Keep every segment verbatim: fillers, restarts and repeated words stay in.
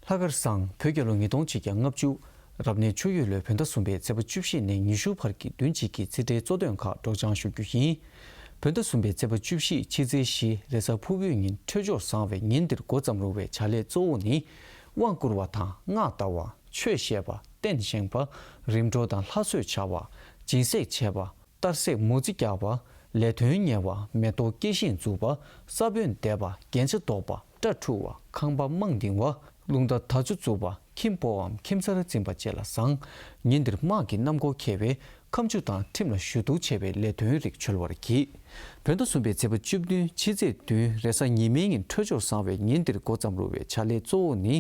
ལྷག་དཀར་བཟང་། བོད་རྒྱལ་ལོ་ཉིས་སྟོང་ཆིག་བརྒྱ་ལྔ་བཅུ། རབ་གནས་ཆུ་ཡོས་ལོའི་བོད་ཟླ་གསུམ་པའི་ཚེས་པ་བཅུ་བཞི་ནས་ཉི་ཤུ་བར་གྱི་བདུན་གཅིག་གི་ཚེས་གྲངས་གཙོ་དོན་ཁག་སྒྲོག་སྦྱང་ཞུ་རྒྱུ་ཡིན། བོད་ཟླ་གསུམ་པའི་ཚེས་པ་བཅུ་བཞི་ཕྱི་ཚེས་བཞི་རེས་གཟའ་ཕུར་བུའི་ཉིན་འཕྲོད་སྦྱོར་བཟང་བའི་ཉིན་འདིར་འགོ་བརྩམས་རུང་བའི་བྱ་ལས་གཙོ་བོ་ནི། དབང་བསྐུར་བ་དང་སྔགས་བཟླ་བ། ཆོས་བཤད་པ། རྟེན་བཞེངས་པ། རིམ་གྲོ་དང་ལྷ་གསོལ་བྱ་བ། སྦྱིན་སྲེག་བྱེད་པ། གཏར་སྲེག་མོ་རྩིས་རྒྱག་པ། ལས་དོན་གཉེར་བ། མེ་ཏོག་སྐྱེ་ཤིང་འཛུགས་པ། ས་བོན་འདེབས་པ། རྒྱན་ཆ་འདོགས་པ། སྐྲ་འཁྲུ་བ། ཁང་པ་རྨང་འདིང་བ། རླུང་རྟ་དར་ལྕོག་འཛུགས་པ། ཁྱིམ་སྤོའམ་ཁྱིམ་ཚར་འཛིན་པ་བཅས་ལ་བཟང་། ཉིན་འདིར་དམག་གི་གནམ་སྒོ་ཁེལ་བས་ཁ་མཆུ་དང་ཁྲིམས་ལ་ཞུ་གཏུག་བྱས་པའི་ལས་དོན་རིགས་འཆོལ་བར་གྱིས། བོད་ཟླ་གསུམ་པའི་ཚེས་པ་བཅུ་བདུན་ཕྱི་ཚེས་བདུན་རེས་གཟའ་ཉི་མའི་ཉིན་འཕྲོད་སྦྱོར་བཟང་བའི་ཉིན་འདིར་འགོ་བརྩམས་རུང་བའི་བྱ་ལས་གཙོ་བོ་ནི།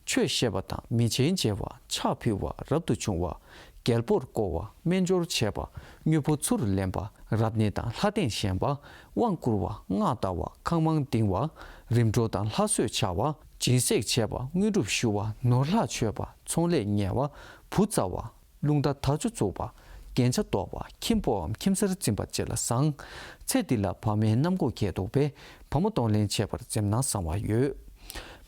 ཆོས་བཤད་པ་དང་མི་ཆེན་མཇལ་བ། ཕྱག་ཕུལ་བ། རབ་ཏུ་བྱུང་བ། རྒྱལ་པོར་བསྐོ་བ། སྨན་སྦྱོར་བྱེད་པ། དངོས་པོ་ཚུར་ལེན་པ། རབ་གནས་དང་ལྷ་རྟེན་བཞེངས་པ། དབང་བསྐུར་བ། སྔགས་བཟླ་བ། ཁང་མང་འདིང་བ། རིམ་གྲོ་དང་ལྷ་གསོལ་བྱ་བ། སྦྱིན་སྲེག་བྱེད་པ། དངོས་གྲུབ་ཞུ་བ། ནོར་ལྷག་མཆོད་པ། ཚོང་ལས་གཉེར་བ། བུ་བཙའ་བ། རླུང་རྟ་དར་ལྕོག་འཛུགས་པ། རྒྱན་ཆ་འདོགས་པ། ཁྱིམ་སྤོའམ་ཁྱིམ་ཚར་འཛིན་པ་བཅས་ལ་བཟང་། ཚེ་འདི་ལ་བག་མའི་གནམ་སྒོ་ཁེལ་འདུག་པས་བག་མ་གཏོང་ལེན་བྱེད་པར་འཛེམ་ན་བཟང་བ་ཡོད།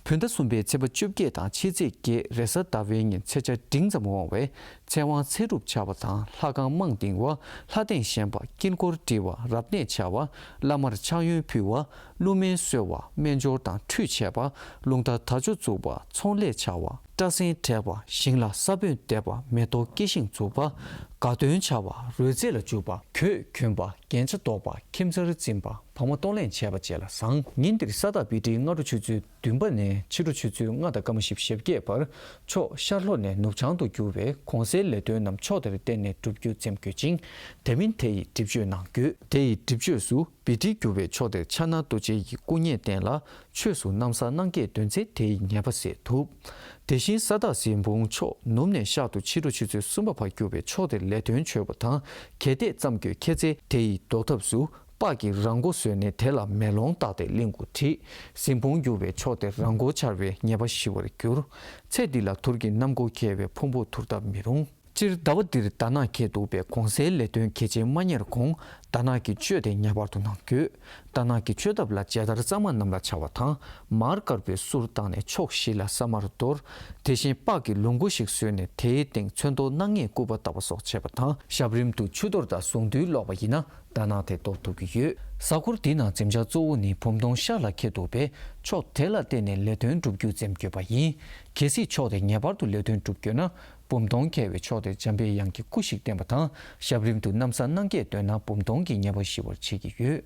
བོད་ཟླ་གསུམ་པའི་ཚེས་པ་བཅོ་བརྒྱད་དང་ཕྱི་ཚེས་བརྒྱད་རེས་གཟའ་ཟླ་བའི་ཉིན་ཚེས་ཆ་འབྲིང་ཙམ་འོང་བས་ཚེ་དབང་ཚེ་སྒྲུབ་བྱ་བ་དང་ལྷ་ཁང་རྨང་འདིང་བ། ལྷ་རྟེན་བཞེངས་པ། དཀྱིལ་འཁོར་འབྲི་བ། རབ་གནས་བྱ་བ། བླ་མར་ཕྱག་གཡོན་ཕུལ་བ། ཀླུ་སྨན་གསོལ་བ། སྨན་སྦྱོར་དང་ཁྲུས་བྱས་པ། རླུང་རྟ་དར་ལྕོག་འཛུགས་པ། ཚོང་ལས་བྱ་བ། སྐྲ་སེན་བྲེག་པ། ཞིང་ལ་ས་བོན་འདེབས་པ། མེ་ཏོག་སྐྱེ་ཤིང་འཛུགས་པ། དགའ་སྟོན་བྱ་བ། རོལ་རྩེད་ལ་འཇུག་པ། གོས་གྱོན་པ། རྒྱན་ཆ་འདོགས་པ། ཁྱིམ་ཚར་འཛིན་པ། བག་མ་གཏོང་ལེན་བྱས་པ་བཅས་ལ་བཟང་། ཉིན་འདིར་ས་བདག་བི་ཏྲི་སྔ་དྲོ་ཆུ་ཚོད་བདུན་པ་ནས་ཕྱི་དྲོ་ཆུ་ཚོད་ལྔ་དང་སྐར་མ་བཞི་བཅུ་ཞེ་བརྒྱད་བར་ཕྱོགས་ཤར་ལྷོ་ནས་ནུབ་བྱང་དུ་རྒྱུ་བའི་གོང་གསལ་ལས་དོན་རྣམས་ཕྱོགས་དེར་བརྟེན་ནས་བསྒྲུབ་རྒྱུ་འཛེམ་དགོས་ཅིང་། དེ་མིན་དེ་ཡི་སྒྲིབ་གཅོད་གནང་དགོས། དེ་ཡི་སྒྲིབ་གཅོད་སུ་བི་ཏྲི་རྒྱུ་བའི་ཕྱོགས་དེར་ཕྱག་ན་རྡོ་རྗེ་ཡི་སྐུ་བརྙན་བསྟན་ལ། ཆོས་སུ་ནམ་བཟའ་གནང་སྐྱེས་འདོན་ཚེ་དེ་ཡི་ཉེས་པ་སེལ་ཐུབ། དེ་བཞིན་ས་བདག་གཟིམ་དཔོན་མཆོག་ནུབ་ནས་ཤར་དུ་ཕྱི་དྲོ་ཆུ་ཚོད་གསུམ་པ་བར་རྒྱུ་བའི་ཕྱོགས་དེར་ལས་དོན་འཆོལ་བ་དང་གལ་ཏེ་བརྩམས་དགོས་ཁེལ་ཚེ་དེ་ཡི་ཟློག་ཐབས་སུ་སྤགས་ཀྱི་རང་མགོ་བཟོས་ནས་དེ་ལ་མེ་ལོང་བཏགས་ཏེ་གླིང་དགུ་བྲིས། གཟིམ་དཔོན་རྒྱུ་བའི་ཕྱོགས་དེར་རང་མགོ་འཕྱར་བས་ཉེས་པ་ཞི་བར་འགྱུར། ཚེ་འདི་ལ་དུར་གྱི་གནམ་སྒོ་ཁེལ་བས་ཕུང་པོ་དུར་བཏབ་མི་རུང་། སྤྱིར་ཟླ་བ་འདིར་ཟླ་ནག་ཁེལ་འདུག་པས་གོང་གསལ་ལས་དོན་གལ་ཆེན་མ་གཉེར་གོང་ཟླ་ནག་གི་གཅོད་དེ་ངེས་པར་དུ་གནང་དགོས། ཟླ་ནག་གི་གཅོད་ཐབས་ལ་མཇལ་དར་གཙང་མ་གནམ་ལ་འཕྱར་བ་དང་མར་དཀར་པོའི་གསུར་བཏང་ནས་ཕྱོགས་བཞི་ལ་ས་དམར་གཏོར། དེ་བཞིན་སྤགས་ཀྱི་ལོངས་སྐུ་ཞིག་བཟོས་ནས་དེའི་སྟེང་ཚོན་མདོག་སྣ་ལྔའི་སྐུད་པ་བཏབ་པ་སོགས་བྱེད་པ་དང་ཞབས་རིམ་དུ་ཆུ་གཏོར་དང་གཟུངས་འདུས་ཀློག་པ་ཡིན་ན་ཟླ་ནག་དེ་གཏོར་ཐུབ་ཀྱི་ཡོད། གཟའ་འཁོར་འདི་ནང་འཛེམ་བྱ་གཙོ་བོ་ནི་བུམ་སྟོང་ཤར་ལ་ཁེལ་འདུག་པས་ཕྱོགས་དེ་ལ་བརྟེན་ནས་ལས་དོན་བསྒྲུབ་རྒྱུ་འཛེམ་དགོས་པ་ཡིན། གལ་སྲིད་ཕྱོགས་དེ་ངེས་པར་དུ་ལས་དོན་བསྒྲུབ་དགོས་ན། བུམ་སྟོང་ཁེལ་བའི་ཕྱོགས་དེར་འཇམ་པའི་དབྱངས་ཀྱི་སྐུ་ཞིག་བསྟན་པ་དང་ཞབས་རིམ་དུ་ནམ་བཟའ་གནང་སྐྱེས་འདོན་ན་བུམ་སྟོང་གི་ཉེས་པ་ཞི་བར་བྱེད་ཀྱི་ཡོད།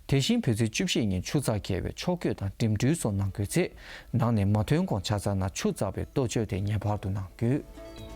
དེ་བཞིན་བོད་ཚེས་བཅུ་བཞི་ཉིན་ཆུ་ཚགས་ཁེལ་བས་ཕྱོགས་བསྐྱོད་དང་འགྲིམ་འགྲུལ་སོགས་གནང་དགོས་ཚེ། ནང་ནས་མ་ཐོན་གོང་ཆ་ཚང་ན་ཆུ་ཚགས་པའི་ལྟོ་བཅོས་དེ་ངེས་པར་དུ་གནང་དགོས།